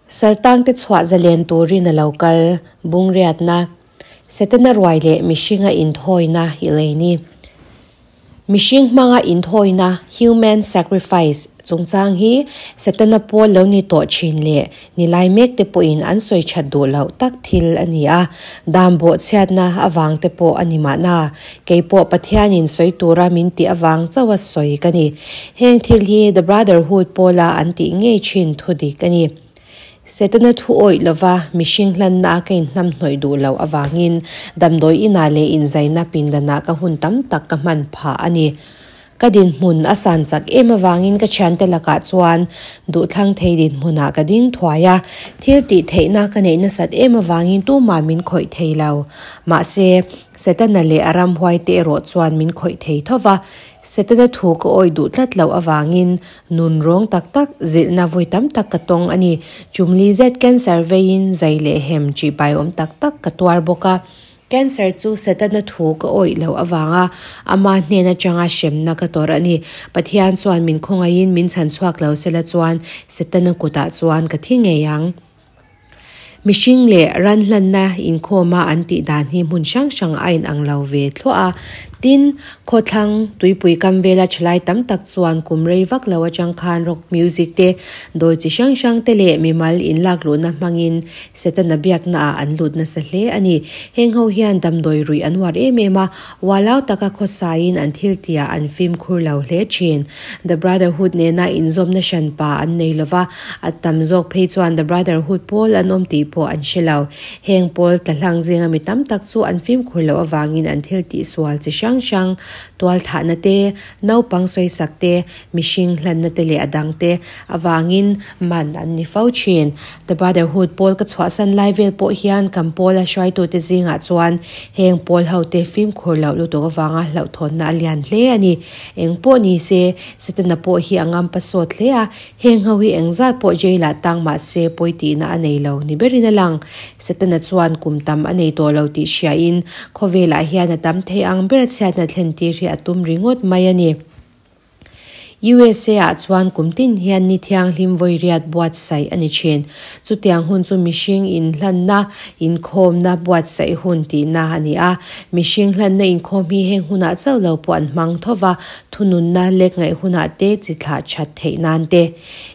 Saltangte chhuah zalen turin a lo kal, bungriatna, Setana ruai leh mihringa inthawina i lei ni. Mihring hmanga inthawina, human sacrifice, chungchang hi Setana pawl lo ni tawh thin leh nilai mek te pawhin an sawi that duh loh tak thil a ni a, dam bawhchhiatna avang te pawh a ni mahna. Kei pawh Pathianin sawi tura min tih avang chauha sawi ka ni. Heng thil hi The Brotherhood pawla an tih ngei thin thudik a ni. Setana thu awih lova mihring hlanna a ka inhnamhnawih duh loh avangin damdawi inah leh inzaina pindanah ka hun tam tak ka hman phah a ni. Ka dinhmun a san chak em avangin ka thiante lakah chuan duhthlang thei dinhmunah ka ding thuai a, thil tih theihna ka neih nasat em avangin tumah min khawih thei lo. Mahse, Setana leh a ramhuaite erawh chuan min khawih thei tho va, Setana thu ka awih duh tlat loh avangin nun rawng tak tak zilhna vawi tam tak ka tawng a ni. Chumli zet cancer veiin zai leh hem ṭihpai awm tak tak ka tuar bawk a. Cancer chu Setana thu ka awih loh avanga ama hnen atanga hremna ka tawrh a ni. Pathian chuan min khawngaihin min chhan chhuak lo sela chuan Setana kutah chuan ka thi ngei ang. Mihring leh ran hlanna inkhawma an tih dan hi hmun hrang hrang a inang lo ve thluah a. Tin, khawthlang tuipui kam vela thalai tam tak chuan kum rei vak lo atang khan rock music te, dawi chi hrang hrang te leh mimal inlak luhna hmangin Setana biakna ah an lut nasa hle a ni. Heng ho hian damdawi ruih an uar em em a, ualau taka khawsaiin an thil tihah an fimkhur lo hle thin. The Brotherhood nena inzawmna hranpa an nei lova, A tam zawk phei chuan The Brotherhood pawl an awm tih pawh an hre lo. Heng pawl tla hlang zinga mi tam tak chu an fimkhur loh avangin an thil tihsual chi hrang hrang, tualthahna te, naupang sawisak te, mihring hlanna te leh a dang te avangin man an ni fo thin. The Brotherhood pawl ka chhuahsan lai vel pawh hian kan pawla hruaitute zingah chuan heng pawl hote fimkhur loh lutuk avanga hlauhthawnna a lian hle a ni. Eng pawh ni se, Setana pawh hi a ngampa sawt hle a, Heng ho hi engzat pawh jail ah tang mah se pawi tihna a nei lo ni berin a lang. Setana chuan kum tam a nei tawh lo tih hriain khawvelah hian a tam thei ang ber a chhiatna thlen tir hi a tum ringawt mai a ni. USA ah chuan kum tin hian ni thianghlim vawi riat buatsaih a ni thin. Chutiang hun chu mihring inhlanna, inkhawmna buatsaih hun tihna a ni a. Mihring hlanna inkhawm hi heng hunah chauh lo pawh an hmang tho va, Thununna lek ngaih hunah te chi thlah that theih nan te.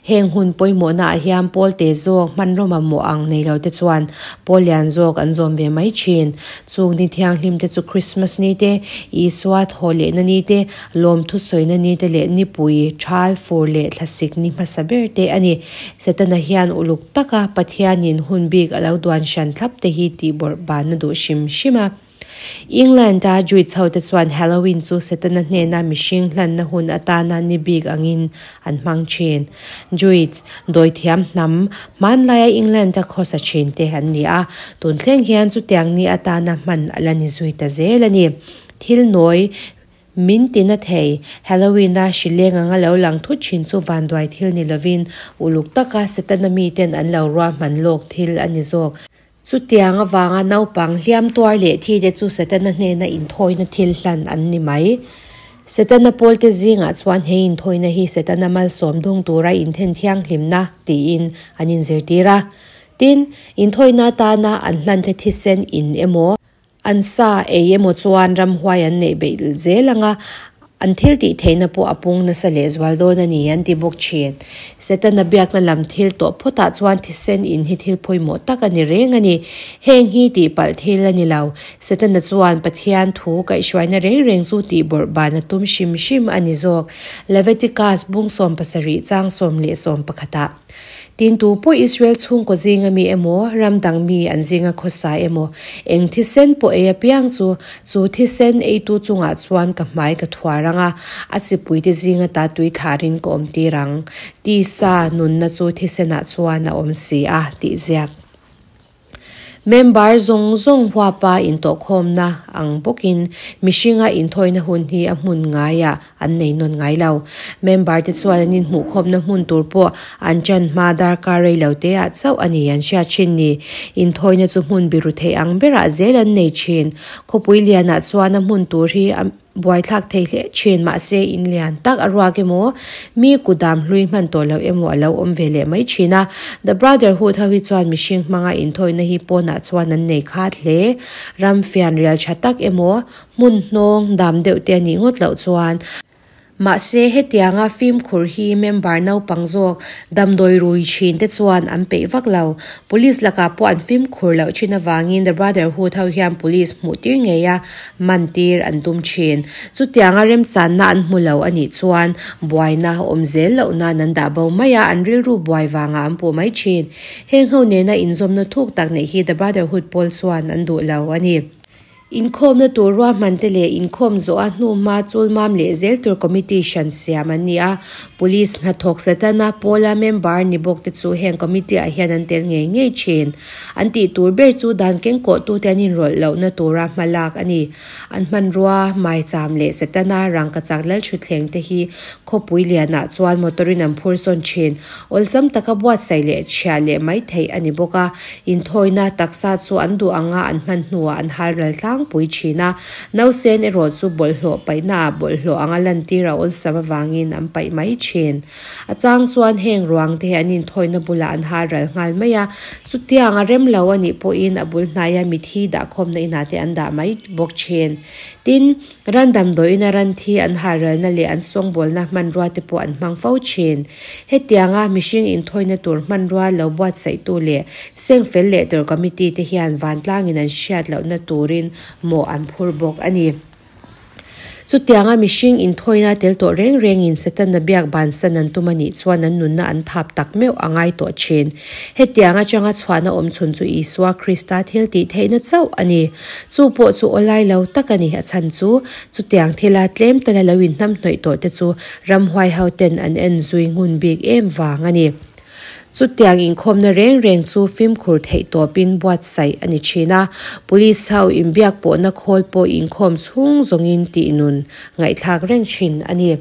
Heng hun pawimawhna ah hian pawl te zawk hmanraw mamawh ang nei lo te chuan pawl lian zawk an zawm ve mai thin. Chung ni thianghlim te chu Christmas ni te, Isua thaw lehna ni te, lawmthu sawina ni te leh nipui, thal, fur leh thlasik ni hmasa ber te a ni. Setana hian uluk taka Pathianin hun bik a lo duan hran thlap te hi tihbawrh banna duh hrim hrim a. England-a Druids hote chuan Halloween chu Setana hnena mihring hlanna hun atana ni bik angin an hmang thin. Druids, dawithiam hnam, hmanlaia England-a khawsa thin te an ni a, tun thleng hian chutiang ni atana hman a la ni zui ta zel a ni. Thil nawi min tina thei, Halloween-a hrileng anga lo lang thut thin chu vanduai thil ni lovin uluk taka Setana miten an lo ruahman lawk thil a ni zawk. Chutiang avanga naupang hliam tuar leh thi te chu Setana hnena inthawina thil hlan an ni mai. Setana pawlte zingah chuan he inthawina hi Setana malsawm dawng tura inthen thianghlimna tiin an inzirtir a. Tin, inthawina atana an hlante thisen in emaw, An sa ei emaw chuan ramhuai an neih beih zel ang a, an thil tih theihna pawh a pung nasa lehzual dawn a ni an ti bawk thin. Setana biakna lam thil tawh phawtah chuan thisen in hi thil pawimawh tak a ni reng a ni. Heng hi tihpalh thil a ni lo. Setana chuan Pathian thu kaihhruaina reng reng chu tihbawrh ban a tum hrim hrim a ni zawk. Leviticus bung 70 chang 11 Tin, tu pawh Israel chhungkaw zinga mi emaw, ram dang mi an zinga khawsa emaw, eng thisen pawh ei apiang chu, chu thisen eitu chungah chuan ka hmai ka thuar ang a, a chipuite zinga ta tui thlarin ka awmtir ang. Tisa nunna chu thisenah chuan a awm si a, tih ziak. Member zawng zawng huapa intawhkhawmna ang bawkin mihringa inthawina hun hi a hmun ngaiah an nei nawn ngai lo. Member te chuan an inhmuhkhawmna hmun tur pawh an ṭan hma darkar rei lo te ah chauh a ni an hriat ṭhin ni. Inthawina chu hmun biru theih ang berah zel an nei ṭhin. Khawpui lianah chuan a hmun tur hi a. Buaithlak thei hle thin mahse in lian tak a ruak emaw mi kudam hlui hman tawh loh emaw a lo awm ve leh mai thin a the brotherhood ho hi chuan mihring hmanga inthawina hi pawnah chuan an nei khat hle ram fian rial tha tak emaw hmun hnawng dam deuh te a nih ngawt loh chuan. Mahse, hetianga fimkhur hi member naupang zawk damdawi rui thin te chuan an peih vak lo. Police lakah pawh an fimkhur loh thin avangin The Brotherhood ho hian police hmuh tir ngei a man tir an tum thin. Chutianga remchanna an hmu lo a nih chuan buaina awm zel loh nan an dah bo mai a, an rilru buai vangah an puh mai thin. Heng ho nena inzawmna thuk tak neih hi The Brotherhood pawl chuan an duh lo a ni. Inkhawmna tur ruahman te leh inkhawm zawh a hnuhma chulmam leh zel tur committee hran siam an ni a. Police hnathawk Setana pawla member ni bawk te chu heng committee ah hian an tel ngei ngei thin. An tih tur ber chu dan kengkawhtute an inrawlh lohna tura hma lak a ni. An hmanrua, maicham leh Setana rangkachak lalthutthleng te hi khawpui lianah chuan motor in an phur sawn thin. Awlsam taka buatsaih leh chhiah leh mai theih a ni bawk a, inthawina taksa chu an duh anga an hman hnuah an hal ral tlangpui thin a, nausen erawh chu bawlhhlawh paihnaah bawlhhlawh anga lantir a awlsam avangin an paih mai thin. A chang chuan heng ruang te hi an inthawina bulah an hal ral nghal mai a, chutiang a rem lo a nih pawhin a bul hnaia mithi dahkhawmna inah te an dah mai bawk thin. Tin, Ran damdawiin a ran thi an halralna leh an sawngbawlna hmanrua te pawh an hmang fo thin. Hetianga mihring inthawina tur hmanrua lo buatsaihtu leh seng fel leh tur committee te hian vantlangin an hriat lohna turin mawh an phur bawk a ni. Chutianga mihring inthawina tel tawh reng rengin Setana biak bansan an tum a nih chuan an nunna an thap tak meuh a ngai tawh thin. Hetiang atanga chhuahna awm chhun chu Isua Krista thil tih theihna chauh a ni. Chu pawh chu awlai lo tak a ni. A chhan chu, chutiang thila tlem tala lo inhnamhnawih tawh te chu ramhuai ho ten an en zui ngun bik em vang a ni. Chutiang inkhawmna reng reng chu fimkhur theih tawpin buatsaih a ni thin a. Police ho inbiak pawhna khawl pawh inkhawm chhung zawngin tih nun ngaihthlak reng thin a ni.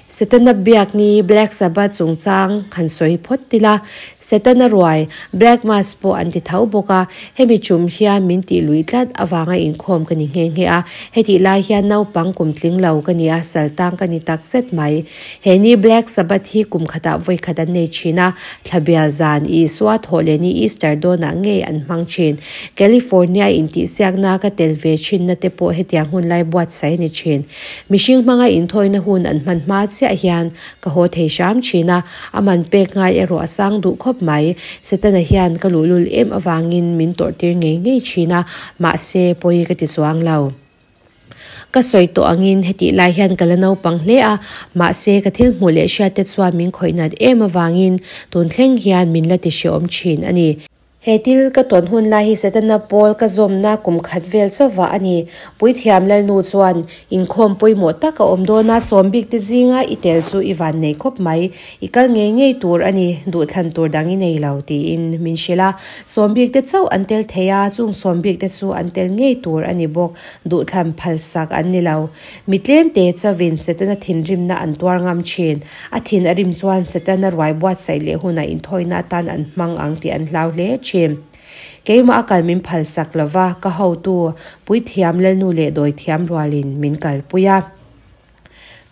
Setana biak ni Black Sabbath chungchang han sawi phawt tila, Setana ruai, Black Mass pawh an ti tho bawk a, hemi chum hian min tih lui tlat avanga inkhawm ka ni nghe nghe a, hetih lai hian naupang kum tling lo ka ni a, saltang ka ni tak zet mai. He ni Black Sabbath hi kum khatah vawi khat an nei thin a, thlabial zan, Isua thawh leh ni Easter dawnah ngei an hmang thin. California intihsiakna ka tel ve thinna te pawh hetiang hun lai buatsaih a ni thin. Mihring hmanga inthawina hun an hman hma chiah hian ka haw thei hram thin a, a man pek ngai erawh a sang duh khawp mai. Setana hian ka luhlul em avangin min tawrhtir ngei ngei thin a, mahse pawi ka ti chuang lo. Ka sawi tawh angin hetih lai hian ka la naupang hle a, mahse ka thil hmuh leh hriat te chuan min khawih nat em avangin tun thleng hian min la ti hreawm thin a ni. He thil ka tawn hun lai hi Setana pawl ka zawmna kum khat vel chauhvah a ni. Puithiam Lalnu chuan inkhawm pawimawh tak a awm dawn a, sawmbik te zinga i tel chu i van nei khawp mai. I kal ngei ngei tur a ni, duhthlan tur dang i nei lo, tiin min hrilh a. Sawmbik te chauh an tel thei a, chung sawmbik te chu an tel ngei tur a ni bawk, duhthlan phalsak an ni lo. Mi tlemte chauhin Setana thinrimna an tuar ngam thin. A thin a rim chuan Setana ruai buatsaih leh hunah inthawina atan an hmang ang tih an hlau hle thin. Keimah a kal min phalsak lova, ka hotu, puithiam lalnu leh dawithiam rualin min kalpui a.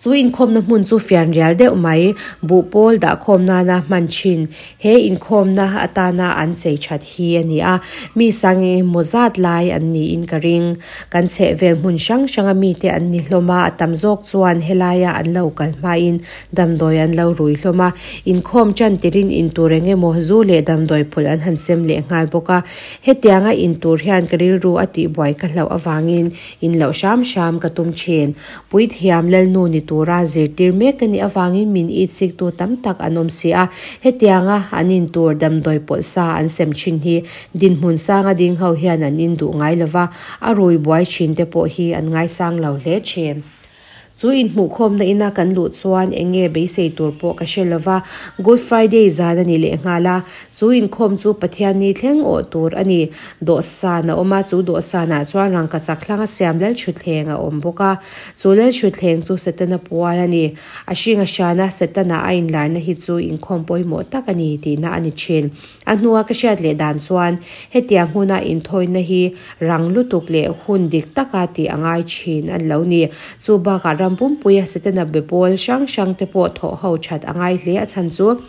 Chu inkhawmna hmun chu fianrial deuh mai, buhpawl dahkhawm nana hman thin. He inkhawmna atana an chei that hi a ni a, mi sang eng emaw zat lai an niin ka ring. Kan chhehvel hmun hrang hranga mite an ni hlawm a, a tam zawk chuan helaia an lo kal hmain damdawi an lo rui hlawm a. Inkhawm tan tirin intur eng emaw zu leh damdawi phulh an han sem leh nghal bawk a. Hetianga intur hian ka rilru a tihbuai ka hlauh avangin in loh hram hram ka tum thin. Puithiam Lalnu ni tura zirtir mek ka nih avangin min itsiktu tam tak an awm si a. Hetianga an intur damdawi pawlh sa an sem thin hi Dinhmun sanga ding ho hian an induh ngai lova, a rui buai thin te pawh hi an ngaisang lo hle thin. Chu inhmuhkhawmna ina kan luh chuan eng nge beisei tur pawh ka hre lova, Good Friday zan a ni lehnghal a, chu inkhawm chu Pathianni thleng awh tur a ni. Dawhsan a awm a, chu dawhsanah chuan rangkachak hlanga siam Lalthutthleng a awm bawk a, chu Lalthutthleng chu Setana pual a ni. A hring a hrana Setana a inlarna hi chu inkhawm pawimawh tak a ni tihna a ni thin. A hnua ka hriat leh dan chuan hetiang hmuna inthawina hi rang lutuk leh hun dik taka tih a ngai thin an lo ni. Chu bakah ram pumpuia Setana be pawl hrang hrang te pawh thawh ho that a ngai hle a chhan chu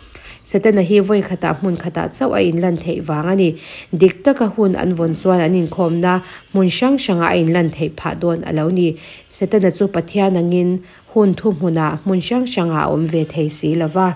Setana hi vawi khatah hmun khatah chauh a inlan theih vang a ni. Dik taka hun an vawn chuan an inkhawmna hmun hrang hrangah a inlan theih phah dawn a lo ni. Setana chu Pathian angin hun thuhmunah hmun hrang hrangah a awm ve thei si lova.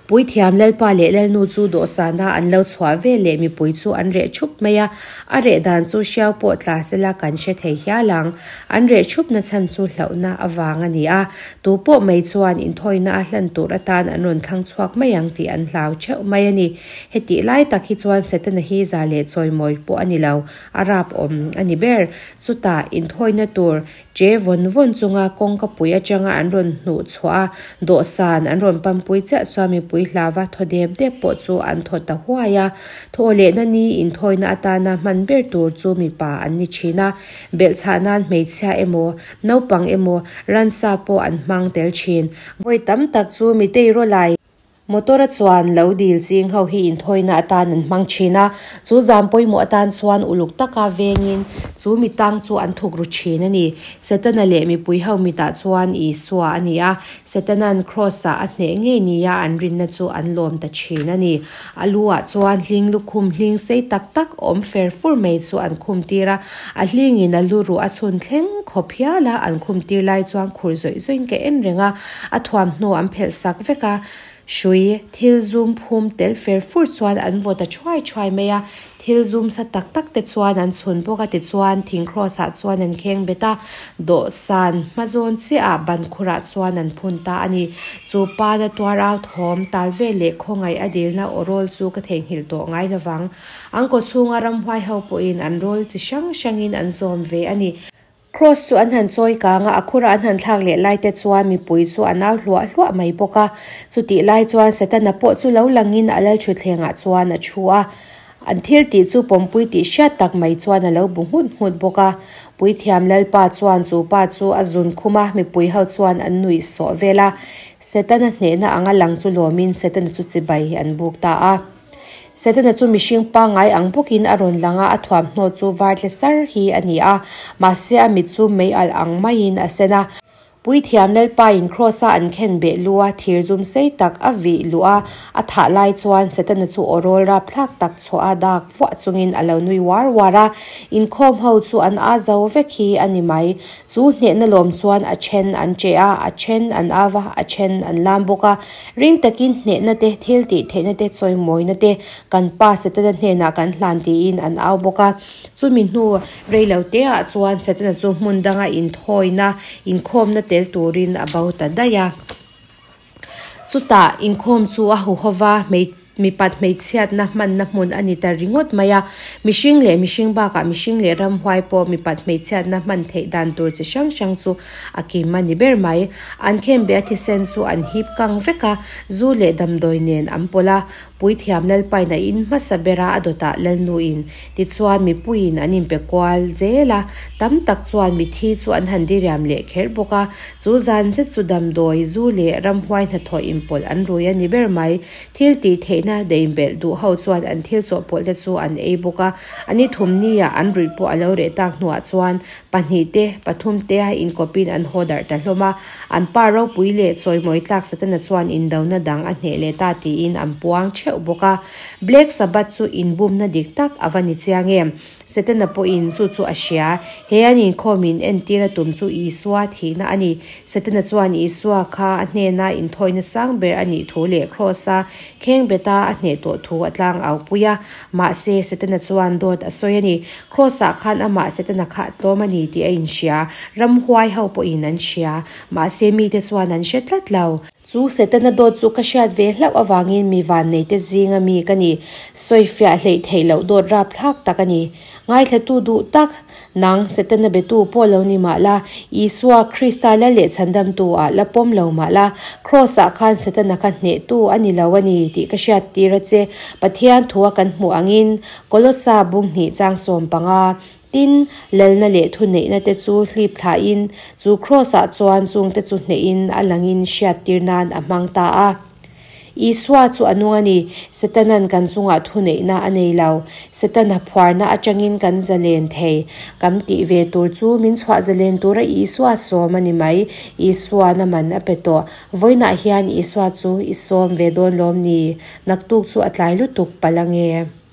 Puithiam Lalpa leh Lalnu chu dawhsana an lo chhuah ve leh mipui chu an reh thup mai a, a reh dan chu hriau pawh tla sela kan hre thei hial ang. An reh thup na chhan chu hlauhna avang a ni a, tu pawh mai chuan inthawina a hlan tur atan an rawn thlang chhuak mai ang tih an hlau theuh mai a ni. Hetih lai tak hi chuan Setana hi za leh chawimawi pawh a ni lo, a rap awm a ni ber. Chutah inthawina tur Che vawn vawn chunga kawngka pui atanga an rawn hnuh chhuah a, dawhsan an rawn pampui chiah chuan mipui hlava thaw dep dep pawh chu an thaw ta huai a. Thaw lehna ni inthawina atana hman ber tur chu mipa an ni thin a, belhchhah nan hmeichhia emaw, naupang emaw, ransa pawh an hmang tel thin. Vawi tam tak chu mitei rawlai. Motor a chuan lo dil ching ho hi inthawina atan an hmang thin a, chu zam pawimawh atan chuan uluk taka vengin chu mi tang chu an thuk ru thin a ni. Setana leh mipui ho mitah chuan Isua a ni a, Setana'n Kraws ah a hneh ngei nia an rinna chu an lawm ta thin a ni. A lu ah chuan hling lukhum hling sei tak tak awm fer fur mai chu an khum tir a, a hlingin a lu ruh a chhun thleng khawp hial a, an khum tir lai chuan khur zawih zawih in ka en reng a, A thuamhnaw an phelh sak vek a, hrui thil zum phum tel fer fur chuan an vaw ta thuai thuai mai a, thil zum sa tak tak te chuan an chhun bawk a tichuan thing cross ah chuan an kheng bet a, dawhsan hma zawn chiah ah ban khurah chuan an phun ta a ni. Chu pa na tuar au thawm tal vel leh khawngaih a dilna aw rawl chu ka theihnghilh tawh ngai lovang. An kaw chhunga ramhuai ho pawhin an rawl chi hrang hrangin an zawm ve a ni. Kraws chu an han chawi kang a, a khurah an han thlak leh lai te chuan mipui chu an au hluah hluah mai bawk a. Chutih lai chuan Setana pawh chu lo langin a lalthutthlengah chuan a thu a. An thil tih chu pawmpui tih hriat tak mai chuan a lo bu nghut nghut bawk a. Puithiam Lalpa chuan chu pa chu a zun khum a, mipui ho chuan an nuih sawh vel a. Setana hnehna anga lang chu lawmin Setana chu chibai an buk ta a. Setana chu mihring pangngai ang bawkin a rawn lang a, a thuamhnaw chu var tle sar hi a ni a, mahse a mit chu mei alh ang maiin a sen a. Puithiam Lalpain Kraws-a an khen beh lu a, thir zum sei tak a vih luh a, a thah lai chuan Setana chu aw rawl rapthlak tak chhuah a dak vuah chungin a lo nui uar uar a, inkhawm ho chu an a zo vek hi a ni mai. Chu hnehna lawm chuan a then an che a, a then an av a, a then an lam bawk a. Ring takin hnehna te, thil tih theihna te, chawimawina te kan pa Setana hnenah kan hlan tiin an au bawk a. Chumi hnu rei lo teah chuan Setana chu hmun danga inthawina, inkhawmna tel turin a bo ta daih a. Chutah inkhawm chu a huho va, mipat hmeichhiatna hmanna hmun a ni ta ringawt mai a. Mihring leh mihring bakah mihring leh ramhuai pawh mipat hmeichhiatna hman theih dan tur chi hrang hrang chu a kim a ni ber mai. An khenbeh a thisen chu an hip kang vek a, zu leh damdawi nen an pawlh a. Puithiam Lalpain a in hmasa ber a, a dawtah Lalnuin. Tichuan mipuiin an inpe kual zel a, tam tak chuan mithi chu an han diriam leh kher bawk a. Chu zan zet chu damdawi, zu leh ramhuai hnathawh inpawlh an rui a ni ber mai. Thil tih theihna deinbelh duh ho chuan an thil chawhpawlh te chu an ei bawk a. A ni thumnia an ruih pawh a lo reh tak hnuah chuan pahnih te, pathum te a inkawpin an haw darh ta hlawm a. An pa ropui leh chawimawi tlak Satana chuan indona dang a hneh leh ta tiin an puang theuh bawk a. Black Sabbath chu inbumna dik tak a va ni chiang em? Setana pawhin chu chu a hria. He an inkhawmin entir a tum chu Isua thihna a ni. Setana chuan Isua kha a hnena inthawina sang ber a nih thu leh Kraws-a khengbeta a hneh tawh thu a tlang au pui a. Mahse, Setana chuan dawt a sawi a ni. Kraws-ah khan amah Setana kha a tlawm a ni tih a inhria. Ramhuai ho pawhin an hria. Mahse, mite chuan an hre tlat lo. Chu Setana dawt chu ka hriat ve hlauh avangin mi vanneite zinga mi ka ni. Sawifiah hleih theih loh dawt rapthlak tak a ni. Ngaithlatu duh tak, nang Setana betu pawh lo ni mah la, Isua Krista la leh chhandamtu ah la pawm lo mah la, Kraws ah khan Setana kha hnehtu a ni lo a ni tih ka hriat tir a che. Pathian thua kan hmuh angin, Kolossa bung hnih chang 15, Tin, lalna leh thuneihna te chu hlip thlahin, chu Kraws-ah chuan chungte chu hnehin a langin hriattir nan a hmang ta a. Isua chu a nung a ni, Setana'n kan chungah thuneihna a nei lo. Setana phuarna atangin kan zalen thei. Kan tih ve tur chu min chhuah zalen tura Isua sawm a ni mai. Isua'n a man a pe tawh. Vawiinah hian Isua chu i sawm ve dawn lawm ni? Naktuk chu a tlai lutuk palh ange.